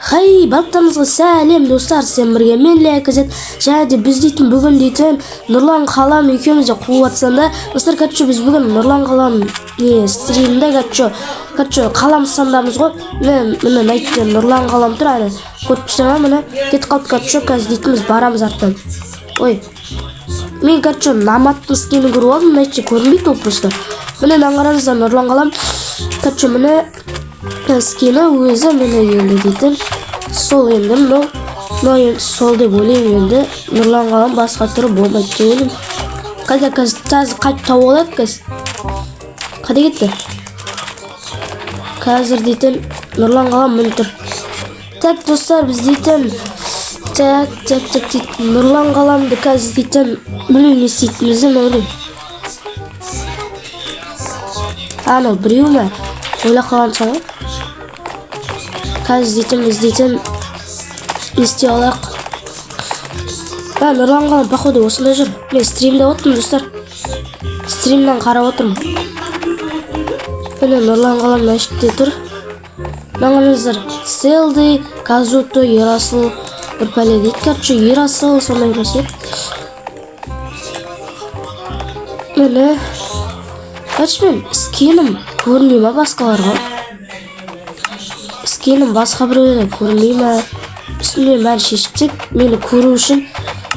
Хей, барлықтарыңызға сәлем, достар! Сіздермен бірге мен, Лea KZ. Және де біз дейтін бүгін дейтін Нұрлан Қалам екеуміз де қуып жатсам да, достар, короче, біз бүгін Нұрлан Қалам не стримда, короче, Қалам сандамыз ғой. Міне, міне, мына Нұрлан Қалам тұр, әне көріп тұрсың ба? Міне, кетіп қалды. Короче, қазір дейтін біз барамыз арттан. Ой, мен, короче, Наматтың скинін көріп алдым, мына жерде көрінбейді ол просто. Міне, мынаны қараңыздар, Нұрлан Қалам, короче, міне скині өзі. Міне, енді дейтін сол, енді мынау енді сол деп ойлаймын. Енді Нұрлан Қалам, басқа түрі болмайды деп ойлаймын. Қайда қазір қайтып тауып алайық. Қазір қайда кетті қазір дейтін Нұрлан Қалам? Міне тұр. Так, достар, біз дейтін, так, так, так, дейтін Нұрлан Қаламды қазір дейтін білмеймін не істейтінімізді. Мен ойлаймын, анау біреу ме, ойлап қалғансың ғой. Қазір дейтін біз дейтін не істей алайық? А, Нұрлан Қалам, походу, осында жүр. Мен стримде отырмын, достар, стримнен қарап отырмын. Міне, Нұрлан Қалам мына жерде тұр. Мына қараңыздар, Селди Казуто Ерасыл бір пәле дейді, короче, Ерасыл сондай бір нәрсе. Міне, короче, мен скинім көріне ма басқаларға? Скинім басқа біреулерге көрінбей ма? Үстімнен бәрін шешіп тастайды мені көру үшін.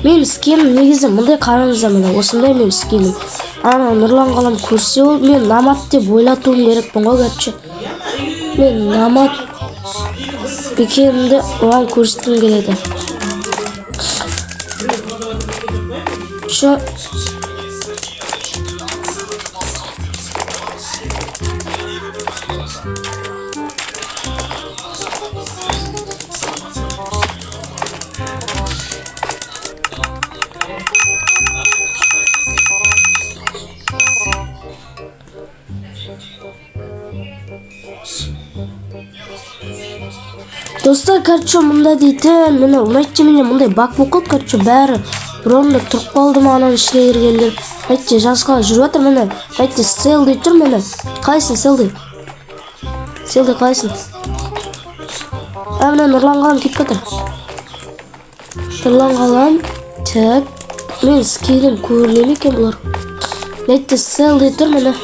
Менің скинім негізі мындай, қараңыздар, міне, осындай менің скинім. Ана Нұрлан Қалам көрсе, ол мен Намат деп ойлатуым керекпін ғой. Короче, мен Намат екенімді оған көрсеткім келеді. Че? Достар, короче, мында дейтін, міне, ұнайды менде. Мындай баг болып қалды, короче, бәрі бір орында тұрып қалды ма, ананың ішіне кіргендер. Мына жасқа жүріп жатыр. Міне, мына Селди тұр. Міне, қалайсың, Селди? Селди, қалайсың? А, міне, Нұрлан Қалам кетіп жатыр. Нұрлан Қалам. Так, мен скинім көріне ме екен бұлар? Мына жерде Селди тұр, міне.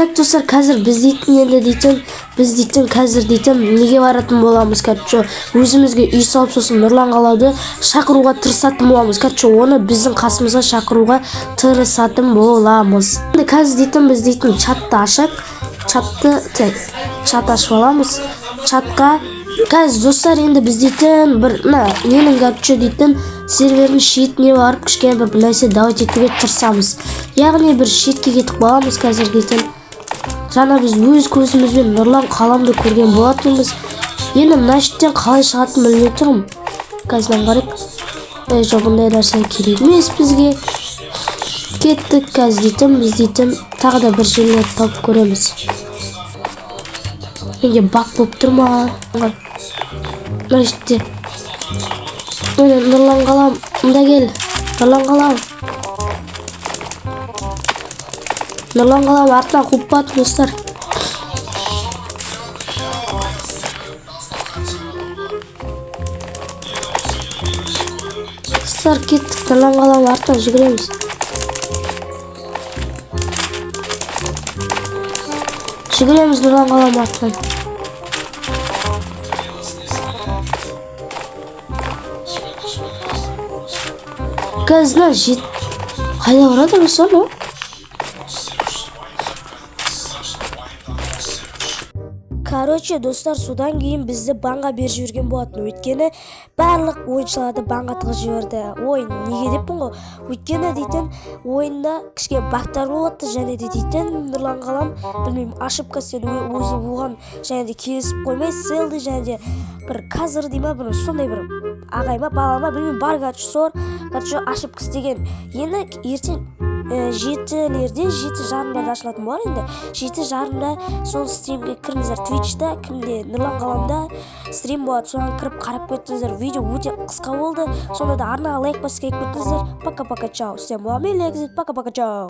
Так, достар, қазір біз дейтін, енді дейтін біз дейтін қазір дейтін неге баратын боламыз? Короче, өзімізге үй салып, сосын Нұрлан Қалауды шақыруға тырысатын боламыз. Короче, оны біздің қасымызға шақыруға тырысатын боламыз. Енді қазір дейтін біз дейтін чатты ашайық, чатты. Так, чат ашып аламыз чатқа қазір. Достар, енді біз дейтін бір мына ненің, короче, дейтін сервердің шетіне барып, кішкене бір нәрсе давать етуге тырысамыз, яғни бір шетке кетіп қаламыз қазір дейтін. Жаңа біз өз көзімізбен Нұрлан Қаламды көрген болатынбыз. Енді мына шеттен қалай шығатынын білмей тұрмын. Қазір мынаны қарайық. Ей, жоқ, бұндай нәрсе керек емес бізге. Кеттік. Қазір дейтін біз дейтін тағы да бір жерлерді тауып көреміз. Менде баг болып тұр ма мына жерде? Міне, Нұрлан Қалам, мында кел. Нұрлан Қалам, Нұрлан Қалам артынан қуып барады, достар. Достар, кеттік, Нұрлан Қалам артынан жүгіреміз, жүгіреміз Нұрлан Қалам артынан. Қазір мына жет қайда барады осы мынау? Короче, достар, содан кейін бізді банға беріп жіберген болатын, өйткені барлық ойыншыларды банға тығып жіберді. Ой, неге деппін ғой? Өйткені дейтін ойында кішкене багтар болады және де дейтін Нұрлан Қалам, білмеймін, ошибка істеді өзі, оған және де келісіп қоймай Селди және де бір Казыр дей ма, бір сондай бір ағай ма, бала ма, білмеймін, бар, короче, сор, короче, ошибка істеген. Енді ертең 7-лерде, 7:30-да да ашылатын болар енді. 7:30-да сол стримге кіріңіздер. Твичта кімде, Нұрлан Ғаламда стрим болады, соған кіріп қарап кетіңіздер. Видео өте қысқа болды, сонда да арнаға лайк басып келіп кетіңіздер. Пока, пока, чао. Всем была, пока, пока, чао.